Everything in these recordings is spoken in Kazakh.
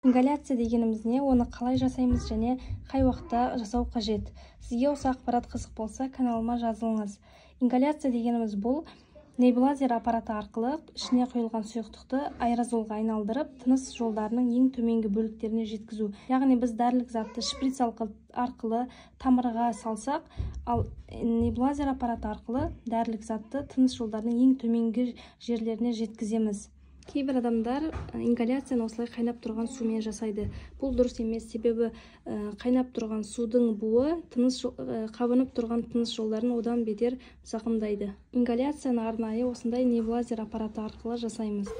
Ингаляция дегеніміз не, оны қалай жасаймыз және қай уақытта жасау қажет? Сізге осы ақпарат қызық болса, каналыма жазылыңыз. Ингаляция дегеніміз бұл небулайзер аппараты арқылы ішіне құйылған сұйықтықты аэрозолға айналдырып, тыныс жолдарының ең төменгі бөліктеріне жеткізу. Яғни біз дәрілік затты шприц арқылы тамырға салсақ, ал небулайзер аппараты арқылы дәрілік затты тыныс жолдарының ең төменгі жерлеріне жеткіземіз. Кейбір адамдар ингаляцияны осылай қайнап тұрған сумен жасайды. Бұл дұрыс емес, себебі қайнап тұрған судың буы қабынып тұрған тыныс жолдарын одан бетер зақымдайды. Ингаляцияны арнайы осындай небулайзер аппараты арқылы жасаймыз.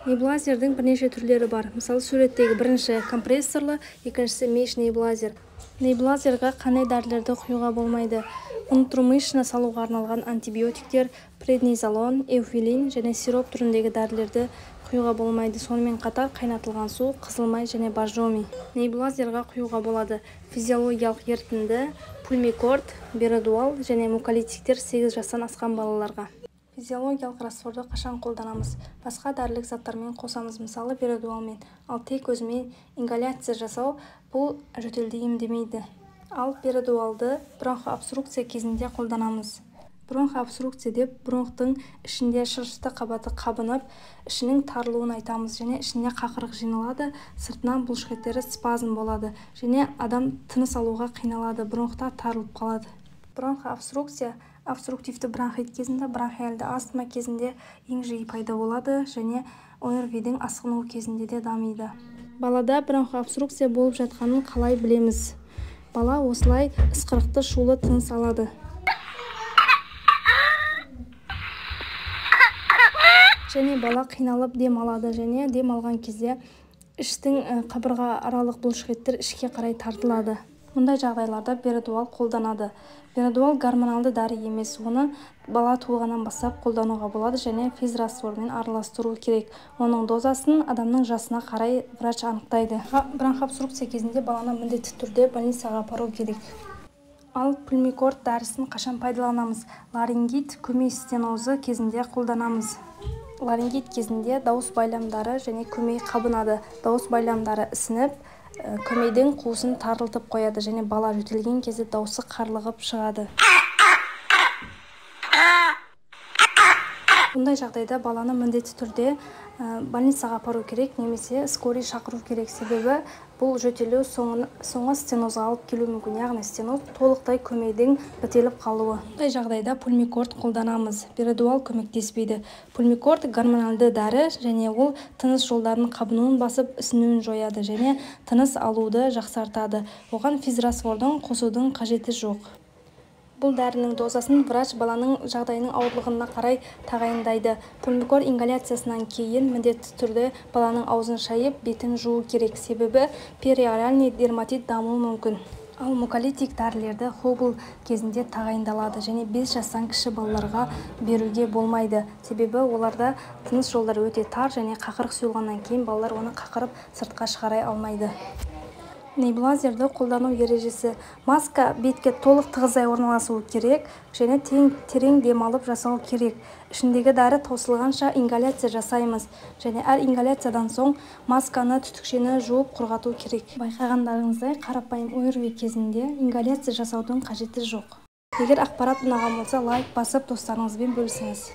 Небулайзердің бірнеше түрлері бар. Мысалы, суреттегі бірінші компрессорлы, екіншісі меш небулайзер. Небулайзерға қандай дәрілерді құюға болмайды? Внутрымышечно салуға арналған антибиотиктер, преднизолон, эуфиллин және сироп түріндегі дәрілерді құюға болмайды. Сонымен қатар қайнатылған су, қызыл май және боржоми. Небулайзерға құюға болады физиологиялық ерітінді, пульмикорт, беродуал және муколитиктер 8 жастан асқан балаларға. Физиологиялық растворды қашан қолданамыз? Басқа дәрілік заттармен қосамыз, мысалы беродуалмен. Ал тек өзімен ингаляция жасау бұл жөтелді емдемейді. Ал беродуалды бронхообструкция кезінде қолданамыз. Бронхообструкция деп бронхтың ішінде шырышты қабаты қабынып, ішінің тарылуын айтамыз және ішінде қақырық жиналады, сыртынан бұлшықеттері спазм болады және адам тыныс алуға қиналады, бронхтар тарылып қалады. Бронхообструкция обструктивті бронхит кезінде, бронхиальды астма кезінде ең жиі пайда болады және ОРВИ-дің асқынуы кезінде де дамиды. Балада бронхообструкция болып жатқанын қалай білеміз? Бала осылай ысқырықты шулы тыныс алады. Және бала қиналып дем алады және дем алған кезде іштің қабырға аралық бұлшықеттер ішке қарай тартылады. Мұндай жағдайларда беродуал қолданады. Беродуал гормоналды дәрі емес, оны бала туылғаннан бастап қолдануға болады және физраствормен араластыру керек. Оның дозасын адамның жасына қарай врач анықтайды. Бронхообструкция кезінде баланы міндетті түрде больницаға апару керек. Ал пульмикорт дәрісін қашан пайдаланамыз? Ларингит, көмей стенозы кезінде қолданамыз. Ларингит кезінде дауыс байламдары және көмей қабынады. Дауыс байламдары ісініп, көмейдің қуысын тарылтып қояды және бала жөтелген кезде дауысы қарлығып шығады. Бұндай жағдайда баланы міндетті түрде больницаға апару керек немесе скорый шақыру керек, себебі бұл жөтелу соңы стенозға алып келуі мүмкін, яғни стеноз толықтай көмейдің бітеліп қалуы. Бұндай жағдайда пульмикорт қолданамыз. Беродуал көмектеспейді. Пульмикорт гормоналды дәрі және ол тыныс жолдарының қабынуын басып, ісінуін жояды және тыныс алуды жақсартады. Оған физраствордың қосудың қажеті жоқ. Бұл дәрінің дозасын врач баланың жағдайының ауырлығына қарай тағайындайды. Пульмикорт ингаляциясынан кейін міндетті түрде баланың аузын шайып, бетін жуу керек, себебі периоральный дерматит дамуы мүмкін. Ал муколитик дәрілерді хобл кезінде тағайындалады және 5 жастан кіші балаларға беруге болмайды, себебі оларда тыныс жолдары өте тар және қақырық сұйылғаннан кейін балалар оны қақырып сыртқа шығара алмайды. Небулайзерді қолдану ережесі. Маска бетке толық тығыздай орналасуы керек және терең дем алып жасау керек. Ішіндегі дәрі таусылғанша ингаляция жасаймыз және әр ингаляциядан соң масканы, түтікшені жуып құрғату керек. Байқағандарыңыздай, қарапайым ОРВИ кезінде ингаляция жасаудың қажеті жоқ. Егер ақпарат ұнаған болса, лайк басып, достарыңызбен бөлісіңіз.